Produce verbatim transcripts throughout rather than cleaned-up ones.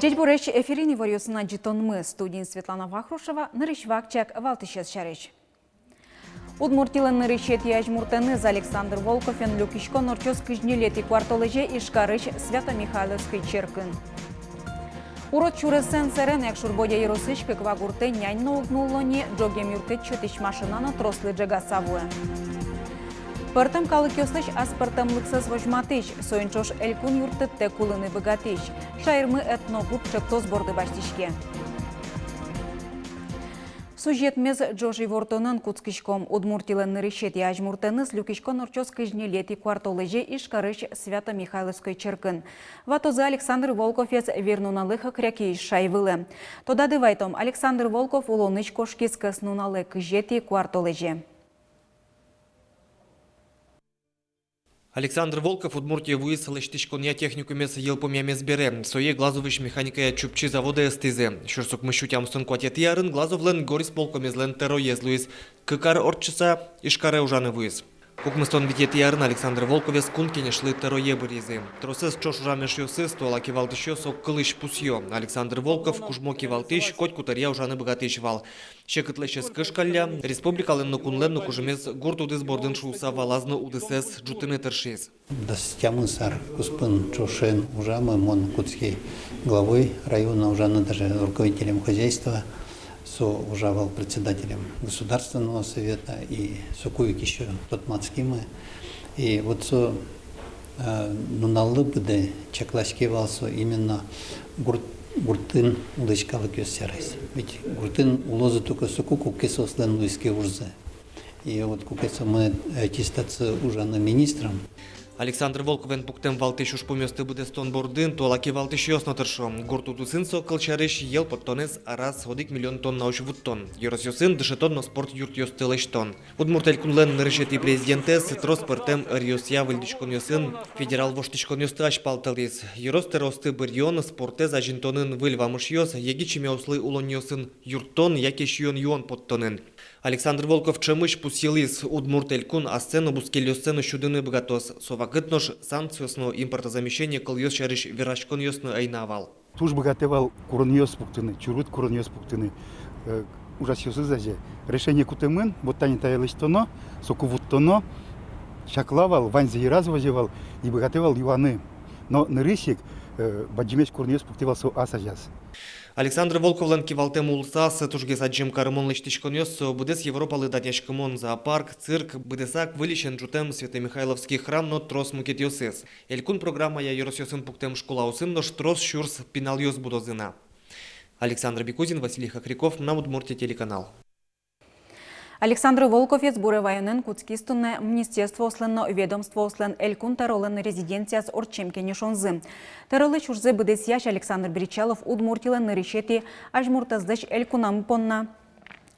Ӟечбуресь! Эфирын иворъёсын адӟытонмы, студиын Светлана Вахрушева. Нырысь вакчияк валтӥсез сярысь. Удмуртилэн нырысетӥ азьмуртэныз Александр Волковен люкиськон ортчоз кызь ньылетӥ куартолэзе Ижкарысь Свято-Михайловской черкын. Урод сюресэн сэрен Якшур-Бӧдья ёросысь Кыква гуртэ нянь но уг нулло ни, ӝогем юрттэт сётӥсь машина но трослы ӝегаса вуэ. Пӧртэм калыкъёслэсь аспӧртэмлыксэс возьматӥсь, соин ӵош элькун юрттэтэ кулыны быгатӥсь, шаермы этногурт ӵектос борды басьтӥське. Сюжетмес ӝож ивортонэн кутскиськом. Удмуртилэн нырысетӥ азьмуртэныз люкиськон ортчоз кызь ньылетӥ куартолэзе Ижкарысь Свято-Михайловской черкын. Ватозы Александр Волковез вирнуналэ хакрякиысь шай вылэ. Тодады вайтом, Александр Волков улонысь кошкиз кӧс нуналэ, кызетӥ куартолэзе. Александр Волков Удмуртие вуиз лэсьтӥськонъя техникумез йылпумъямез бере. Сое Глазовысь механикая Чупчи заводэ эстӥзы. Сюрс укмыссю тямыстон куатетӥ арын Глазовлэн горисполкомезлэн тӧроез луиз. Кык ар ортчыса, Ижкаре ужаны вуиз. Укмыстон витетӥ арын Александр Волковез Кун Кенешлы тӧрое быръизы. Тросэз ӵош ужам эшъёсыз, туала кивалтӥсьёс огкылысь пусъё: Александр Волков кужмо кивалтӥсь, котькуд ӧръя ужаны быгатӥсь вал. Секытлэсь ӧз кышкалля, республикалэн но кунлэн но кужымез гурт удыс бордын шуыса валаз но удысэз ӝутыны тыршиз. Дас тямыс ар куспын ӵошен ужамы, мон кутски главой района ужаны, даже руководителем хозяйства. Со ужа вал председателем Государственного совета, и соку ик ещё тодматскимы. И вот со, э, нуналлы быдэ чаклаське вал со именно гурт, гуртын улӥсь калыкъёс сярысь. Ведь гуртын улозы только соку, куке соослэн луиз ке ужзы. И вот куке со мынэ, э, аттестация ужаны министром. Александр Волковен пуктэм валтӥсь ужпумъёсты быдэстон бордын туала кивалтӥсьёс но тыршо. Гурт удысын со, кылсярысь, йӧл поттонэз араз одӥг миллион тоннаозь вуттон, ёросъёсын дышетон но спорт юртъёсты лэсьтон. Удмурт Элькунлэн нырысетӥ президентэз трос пӧртэм ӧръёсъя выльдӥськонъёсын федерал воштӥськонъёсты азьпалтылӥз. Ёрос тӧроосты быръён, спортэз азинтонын выль вамышъёс, егит семьяослы улонъёсын юрттон яке сиён-юон поттонын. Александр Волков ӵемысь пусйылӥз: Удмурт Элькун ассэ но бускельёссэ но сюдыны быгатоз. Со вакыт нош санкциос но импортозамещение кылъёс сярысь вераськонъёс но ӧй на вал. Туж быгатэ вал куронъёс пуктыны, чурыт куронъёс пуктыны, э, ужасьёсыз азе. Решение кутэмын, вот тани тае лэсьтоно, соку вуттоно, чакла вал, ваньзэ йыраз возе вал, и быгатэ вал юаны. Но нырысь ик, э, бадӟымесь куронъёс пуктэ вал со ас азяз. Александр Волковлэн кивалтэм улсаз тужгес адӟем карымон лэсьтӥськонъёс — со быдэс Европалы данъяськымон зоопарк, цирк, быдэсак выльысен ӝутэм Свято-Михайловский храм но трос мукетъёсыз. Элькун программая ёросъёсын пуктэм школаосын нош трос сюрс пиналъёс будозы на. Александр Бекузин, Василий Хохряков, «Мынам Удмуртие» телеканал. Александр Волковез буре ваёнэн кутскиз туннэ министерствоослэн но ведомствоослэн Элькун тӧролэн резиденцияз ортчем кенешонзы. Тӧролэсь ужзэ быдэсъясь Александр Бречалов Удмуртилэн нырысетӥ азьмуртэзлэсь элькунамы понна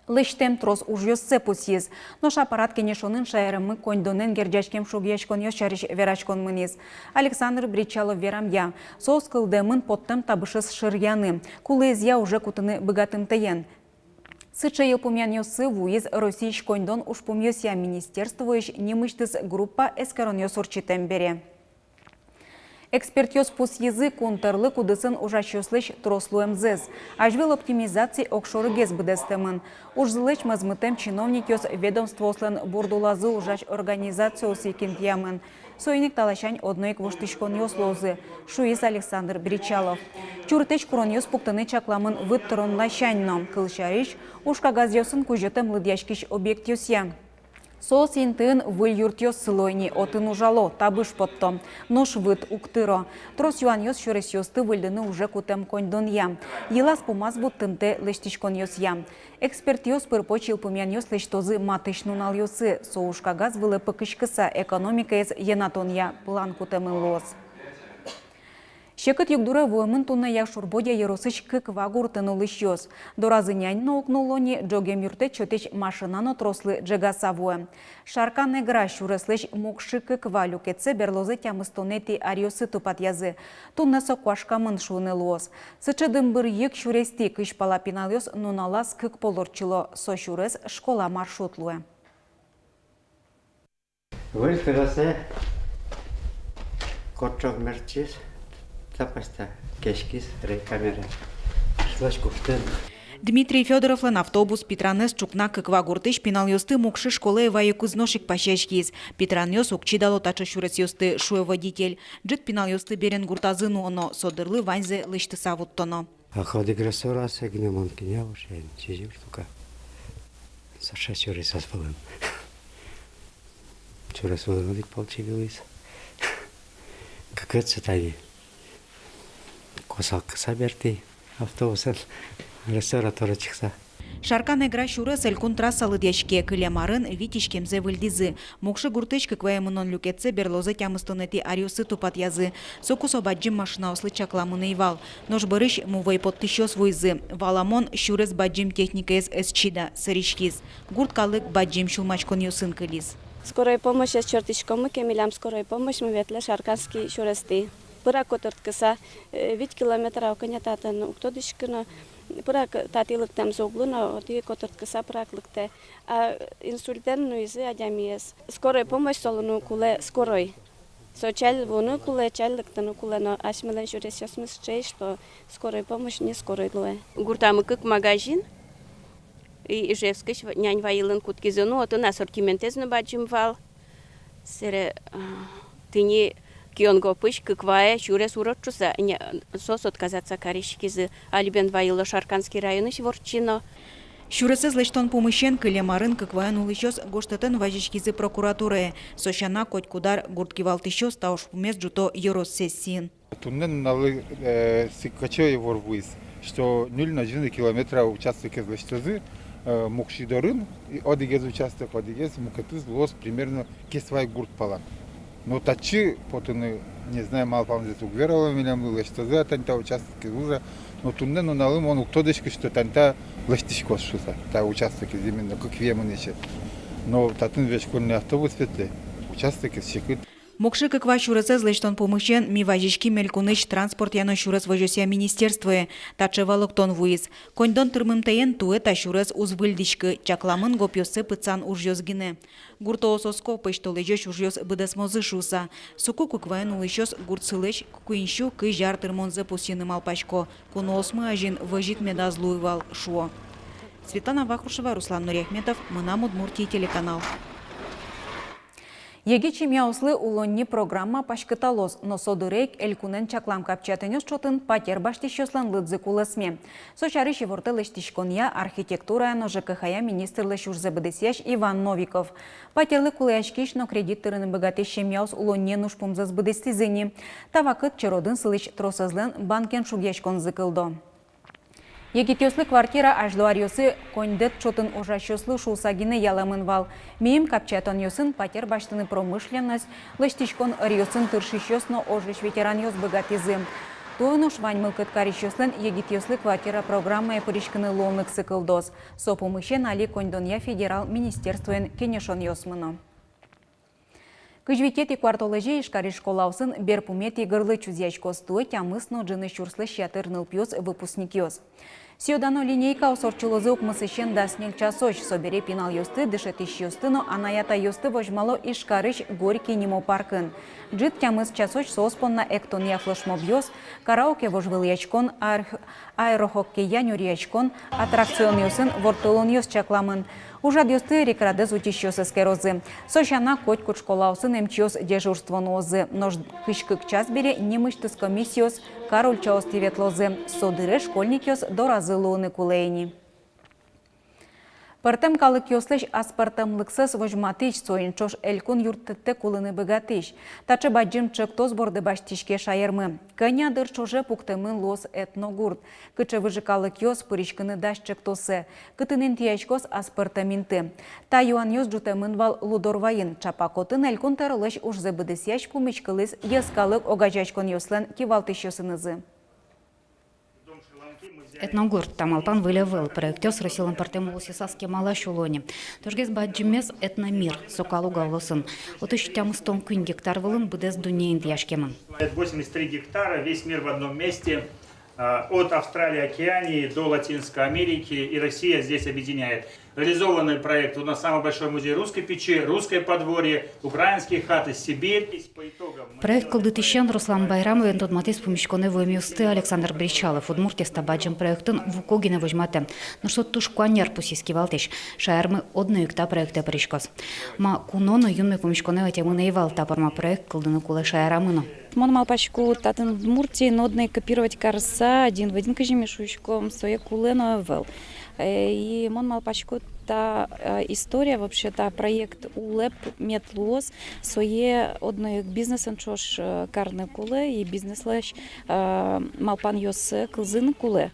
лэсьтэм трос ужъёссэ пусйиз. Нош аппарат кенешонын шаермы коньдонэн герӟаськем шугъяськонъёс сярысь вераськон мынӥз. Александр Бречалов верамъя, соос кылдэмын поттэм табышез шыръяны, кулэезъя уже кутыны быгатымтэен. Сыӵе йылпумъянъёсы вуиз Россиысь коньдон ужпумъёсъя министерствоысь нимысьтыз группа эскеронъёс ортчытэм бере. Экспертъёс пусйизы кун тӧрлык удысын ужасьёслэсь трос луэмзэс. Азьвыл оптимизаци огшорыгес быдэстэмын. Ужзылэсь мозмытэм чиновникъёс ведомствоослэн бурд улазы ужась организациосы ик интыямын. Соин ик та ласянь одно ик воштӥськонъёс луозы, шуиз Александр Бречалов. Чурытэсь куронъёс пуктыны чакламын выт тырон ласянь но. Кылсярысь, ужкагазъёсын кузётэм лыдъяськись объектъёсъя. Соос интыын выль юртъёс сыло ини, отын ужало, табыш потто. Нош выт уг тыро. Трос юанъёс сюресъёсты выльдыны уже кутэм коньдонъя. Йылаз-пумаз вуттымтэ лэсьтӥськонъёсъя. Экспертъёс пыр-поч йылпумъянъёс лэсьтозы матысь нуналъёсы, со ужкагаз вылэ пыкиськыса экономикаез йӧнатонъя план кутэмын луоз. Секыт югдуре вуэмын туннэ Якшур-Бӧдья ёросысь Кыква гуртын улӥсьёс. Доразы нянь но уг нулло ни, ӝогем юрттэт сётӥсь машина но трослы ӝегаса вуэ. Шаркан-Эгра сюреслэсь Мукшы-Кыква люкетсэ берлозэ тямыстонэтӥ аръёсы тупатъязы. Туннэ со куашкамын шуыны луоз. Сыӵе дымбыр йыг сюрестӥ кызь пала пиналъёс нуналаз кык пол ортчыло. Со сюрес школа маршрут луэ. Выль тыросэ кортчог мертчиз, Та пасьта кеськиз рейд камера. Шлось куштын. Дмитрий Фёдоровлэн автобус Питранэз ӵукна Кыква гуртысь пиналъёсты Мукшы школае вайыкуз нош ик пасяськиз. Питранъёс уг чидало таӵе сюресъёсты, шуэ водитель. Ӝыт пиналъёсты берен гуртазы нуоно, со дырлы ваньзэ лэсьтыса вуттоно. А ходыгресораса гинэ мон кӧня ушен, сизьым штука. Саша сюресаз вылын. Сюрес вылын одӥг пол чигылӥз. Кыкетӥзэ тани косалкыса бертӥ автобусэн, рессора тӧро чыкса. Шаркан-Эгра сюрес элькун трасса лыдъяське, кылем арын вить иськемзэ выльдӥзы. Мукшы гуртысь Кыквае мынон люкетсэ берлозэ тямыстонэтӥ аръёсы тупатъязы. Соку со бадӟым машинаослы чакламын ӧй вал. Нош бӧрысь мувӧй поттӥсьёс вуизы. Валамон, сюрес бадӟым техникаез ӧз чида, сӧриськиз. Гурт калык бадӟым сюлмаськонъёсын кылиз. Скорой помощьёс чортӥськомы ке, милям скорой помощьмы ветлэ Шарканский сюрестӥ. Пырак котыртӥськыса, э, вить километра, кӧня татын, уг тодӥськы но, пырак татӥ лыктэмзы уг луы но, отӥ котыртӥськыса пырак лыктэ. А инсультэн нуизы адямиез. Скорой помощь солы нуыны кулэ, скорой. Со ӵаль вуыны кулэ, ӵаль лыктыны кулэ, но асьмелэн сюресъёсмы сыӵе, что скорой помощь не скорой луэ. Гуртамы кык магазин, и Ижевскысь ва-, нянь вайылыны кутскизы, ну, отын ассортиментэз но бадӟым вал. Сэре, а, тӥни Кионгопысь Кыквае сюрес урод шуыса, не, соос отказаться кариськизы, али бен вайыло Шарканский районысь вордчи но. Сюресэз лэсьтон пумысен кылем арын Кыкваын улӥсьёс гожтэтэн вазиськизы прокуратурае. Со сяна, котькуд ар гурт кивалтӥсьёс та ужпумез ӝуто ёрос сессиын. Туннэ нуналлы, э, сыӵе ивор вуиз, что ньыль но ӝыны километра участокез лэсьтозы, э, Мукшы дорын, и одӥгез участок, одӥгез, мукетыз луоз примерно Кесвай гурт палан. Но татчы потыны, не знаю, малпамзэс уг верало милемлы, лэсьтозы-а тани та участокез, уз-а. Но туннэ нуналлы мон уг тодӥськы, что тани та лэсьтӥськоз шуыса, та участокез именно Кыквае мынӥсь. Но татын весь школьный автобус ветлэ, участокез секыт. Мукшы-Кыква сюресэз лэсьтон пумысен ми вазиським элькунысь транспортъя но сюрес возёсъя министерствое. Таӵе валэктон вуиз. Коньдон тырмымтэен туэ та сюрес уз выльдӥськы, чакламын гопъёссэ пытсан ужъёс гинэ. Гуртоос оско, пӧсьтолэзёзь ужъёс быдэсмозы шуыса. Соку Кыкваын улӥсьёс гуртсылэсь куинь сю кызь ар тырмонзэ пусйыны малпасько. Куноосмы азьын возьыт медаз луы вал, шуо. Светлана Вахрушева, Руслан Нуриахметов, «Мынам Удмуртие» телеканал. Егит семьяослы улонни программа паськыталоз, но со дыре ик элькунэн чаклам капчиятонъёс ӵотын патер басьтӥсьёслэн лыдзы кулэсме. Со сярысь ивортэ лэсьтӥськонъя, архитектурая но ЖКХ-я министрлэсь ужзэ быдэсъясь Иван Новиков. Патерлы кулэяськись но кредит тырыны быгатӥсь семьяос улонниен ужпумзэс быдэстӥзы ини. Та вакыт черодын сылӥсь тросэзлэн банкен шугъяськонзы кылдо. Егитъёслы квартира азьло аръёсы коньдэт ӵотын ужасьёслы шуыса гинэ ялэмын вал. Миым капчиятонъёсын патер басьтыны промышленность, лэсьтӥськон ӧръёсын тыршисьёс но ожысь ветеранъёс быгатӥзы. Туэ нош вань мылкыд карисьёслэн егитъёслы квартира программае пыриськыны луонлыксы кылдоз. Со пумысен али коньдонъя федерал министерствоен кенешонъёс мыно. Кызь витетӥ куартолэзе Ижкарысь школаосын берпуметӥ гырлы чузъяськоз. Туэ тямыс но ӝыны сюрслэсь ятыр нылпиос, выпускникъёс. Сӥё-дано линейкаос ортчылозы укмысысен дас ньыль часозь. Собере пиналъёсты, дышетӥсьёсты но анай-атайёсты возьмало Ижкарысь Горький нимо паркын. Ӝыт тямыс часозь соос понна эктонъя флешмобъёс, караоке вожвылъяськон, аэр-, аэрохоккейя нюръяськон, аттракционъёсын ворттылонъёс чакламын. Ужрадъёсты рикрадэз утисьёс эскерозы. Со сяна, котькуд школаосын эмчиос дежурство нуозы, нош кызь кык час бере нимысьтыз комиссиос кар ульчаостӥ ветлозы. Со дыре школьникъёс доразы луыны кулэ ини. Пӧртэм калыкъёслэсь аспӧртэмлыксэс возьматӥсь, соин ӵош элькун юрттэттэк улыны быгатӥсь, таӵе бадӟым ӵектос борды басьтӥське шаермы. Кӧня дыр ӵоже пуктэмын луоз этногурт, кыӵе выжы калыкъёс пыриськыны дась ӵектосэ, кытын интыяськоз аспӧртэм инты. Та юанъёс ӝутэмын вал Лудорвайын. Ӵапак отын Элькун тӧролэсь ужзэ быдэсъясь пумиськылӥз йӧскалык огазеяськонъёслэн кивалтӥсьёсынызы. Этногурт — та малпан выль ӧвӧл. Проектъёс Россилэн пӧртэм улосъёсаз кемалась уло ни. Тужгес бадӟымез — Этномир, со Калуга улосын. Отысь тямыстон куинь гектар вылын быдэс дунне интыяськемын. Восемьдесят три гектара, весь мир в одном месте. А, от Австралии, Океании до Латинской Америки, и Россия здесь объединяет. Реализованный проект. У нас самый большой музей русской печи, русское подворье, украинские хаты, Сибирь. По итогам мы... Проект кылдытӥсен Руслан Байрамовен тодматӥз пумиськонэ вуэмъёсты Александр Бречалов. Удмуртиез та бадӟым проектын вуко гинэ возьматэ. Нош со туж куанер, пусйиз кивалтӥсь. Шаермы одно ик та проектэ пыриськоз. Ма куно но юнме пумиськонэ ӧтемын ӧй вал, та пӧрма проект кылдыны кулэ шаерамы но. Мон малпасько, татын Удмуртиын одно ик копировать карыса, один в один, кызьы ми шуиськом, сое кулэ но ӧвӧл. Э, и мон малпасько, та, э, история, вообще, та проект улэп мед луоз, сое одно ик бизнесэн ӵош, э, карыны кулэ, и бизнеслэсь, э, малпанъёссэ кылзыны кулэ.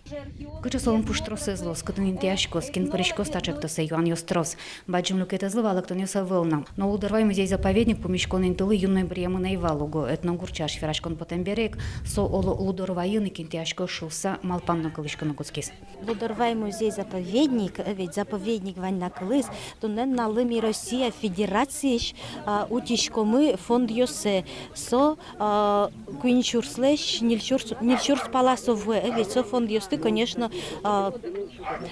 Кыӵе солэн пуштросэз луоз, кытын интыяськоз, кин пыриськоз та ӵектосэ, юанъёс трос. Бадӟым люкетэзлы валэктонъёс ӧвӧл на. Но Лудорвай музей-заповедник пумиськон интылы юнме быръемын ӧй вал уго. Этногурт сярысь вераськон потэм бере ик, со, оло, Лудорвайын ик интыяськоз шуыса, малпан но кылӥськыны кутскиз. Лудорвай музей-заповедник, э, ведь заповедник вань на кылыз, туннэ нуналлы ми Россия Федерациысь, а, утиськомы фондъёссэ. Со, а, куинь сюрслэсь ньыль сюрс, ньыль сюрс пала со вуэ, э, ведь со фондъёсты, конечно, а,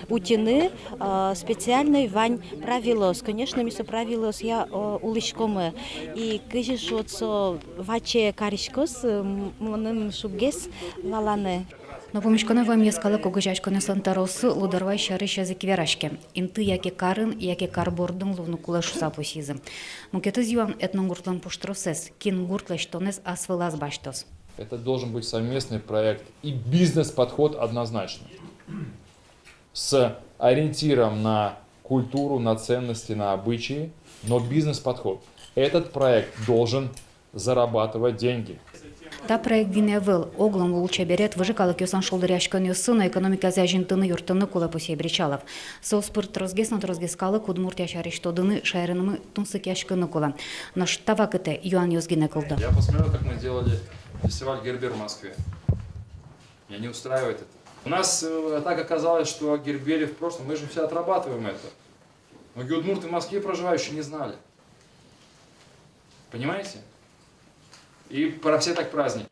утьыны, а, специальной вань правилоос. Конечно, ми со правилоосъя, а, улӥськомы. И кызьы шуод, со ваче кариськоз, м, мыным шуггес валаны. Но пумиськонэ вуэм йӧскалык огазеяськонъёслэн тӧроосы Лудорвай сярысь ӧз ик вераське. Инты яке карын, яке кар бордын луыны кулэ шуыса пусйизы. Мукетыз юан — этногуртлэн пуштросэз, кин гурт лэсьтонэз ас вылаз басьтоз. Это должен быть совместный проект, и бизнес-подход однозначно. С ориентиром на культуру, на ценности, на обычаи, но бизнес-подход. Этот проект должен зарабатывать деньги. Та проект гинэ ӧвӧл, оглом лулчеберет, выжы калыкъёслэн шулдыръяськонъёссы но экономиказэ азинтыны юрттыны кулэ, пусъе Бречалов. Соос пыр тросгес но тросгес калык Удмуртия сярысь тодыны, шаерынымы тунсыкъяськыны кулэ. Нош та вакытэ юанъёс гинэ кылдо. Я посмотрел, как мы делали фестиваль Гербер в Москве. Меня не устраивает это. У нас, э, так оказалось, что о Гербере в прошлом, мы же все отрабатываем это. Многие удмурты в Москве проживающие не знали. Понимаете? И про все так праздники.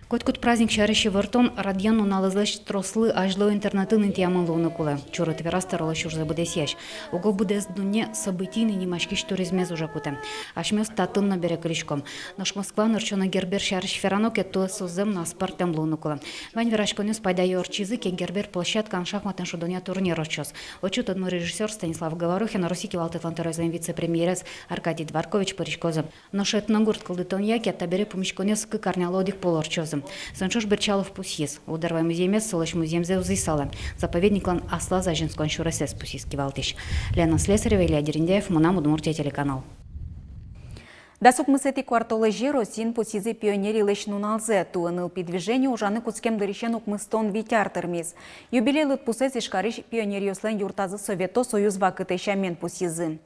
Котькуд праздник сярысь ивортон радъян нуналызлэсь трослы азьло интернетын интыямын луыны кулэ. Чурыт вераз тӧролэсь ужзэ быдэсъясь. Уго быдэс дунне событийный нимаськись туризмез уже кутэ. Асьмеос татын но бере кылиськом. Нош Москваын ортчоно Гербер сярысь верано ке, туэ со зэм но аспӧртэм луыны кулэ. Вань вераськонъёс пайдаё ортчизы ке, Гербер площадкаын шахматэн шудонъя турнир ортчоз. Отчы тодмо режиссёр Станислав Говорухин, Россия кивалтэтлэн тӧроезлэн вице-премьерез Аркадий Дворкович пыриськозы. Нош этногурт кылдытонъя ке, табере пумиськонъёс кык арнялы одӥг пол ортчозы. Соин ӵош Бречалов пусйиз: Лудорвай музеймес солэсь музъемзэ уз исалэ. Заповедниклэн аслаз азинскон сюресэз, пусйиз кивалтӥсь. Лена Слесарева, Илья Дерендяев, «Мынам Удмуртие» телеканал. Дас укмысэтӥ куартолэзе Россиын пусйизы пионерилэсь нуналзэ. Туэ нылпи движение ужаны кутскем дырысен укмыстон вить ар тырмиз. Юбилей лыдпусэз Ижкарысь пионеръёслэн юртазы Совето Союз вакытэ сямен пусйизы.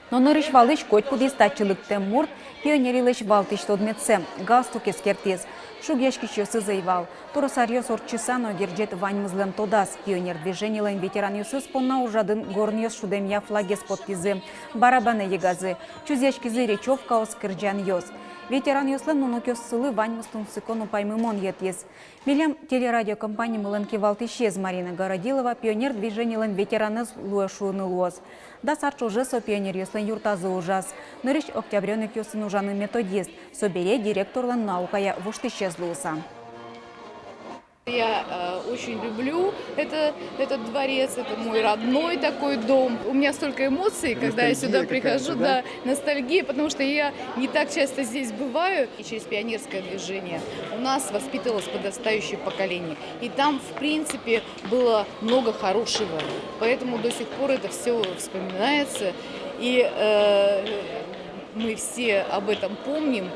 Но нырысь-валысь котькудӥз татчы лыктэм мурт пионерилэсь валтӥсь тодметсэ, галстук, эскертӥз. Шугъяськисьёсыз ӧй вал. Трос аръёс ортчыса но герӟет ваньмызлэн тодаз. Пионер движенилэн ветеранъёсыз понна ужрадын горнъёс шудэмъя флагез поттӥзы, барабанэ йыгазы, чузъяськизы речёвкаос, кырӟанъёс. Ветеранъёслэн унокъёссылы ваньмыз тунсыко но паймымон йӧтӥз. Милям телерадиокомпаниямылэн кивалтӥсез Марина Городилова пионер движенилэн ветеранэз луэ шуыны луоз. Дас ар ӵоже со пионеръёслэн юртазы ужаз. Нырысь октябрённикъёсын ужаны методист, собере директорлэн наукая воштӥсез луыса. Я, э, очень люблю это, этот дворец, это мой родной такой дом. У меня столько эмоций, когда я сюда прихожу, да, ностальгия, потому что я не так часто здесь бываю. И через пионерское движение у нас воспитывалось подрастающее поколение. И там, в принципе, было много хорошего. Поэтому до сих пор это всё вспоминается. И, э, мы все об этом помним.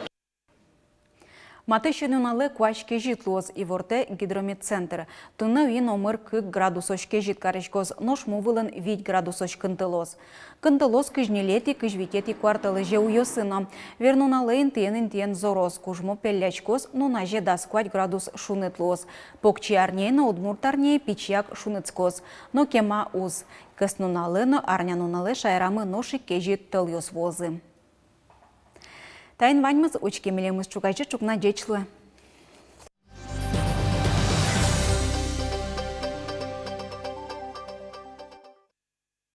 Матысь нуналэ куазь кезьыт луоз, ивортэ Гидрометцентр. Туннэ уин омыр кык градусозь кезьыт кариськоз, нош му вылын вить градусозь кынтылоз. Кынтылоз кызь ньылетӥ, кызь витетӥ куартолэзе уйёсы но. Вернуналэ интыен-интыен зороз, кужмо пелляськоз, нуназе дас куать градус шуныт луоз. Покчиарнее но удмуртарнее пичияк шунытскоз, но кема уз. Кӧснуналэ но арнянуналэ шаерамы нош ик кезьыт тӧлъёс вуозы. Таин ваньмыз. Учке милемыз ӵуказе ӵукна. Ӟеч луэ.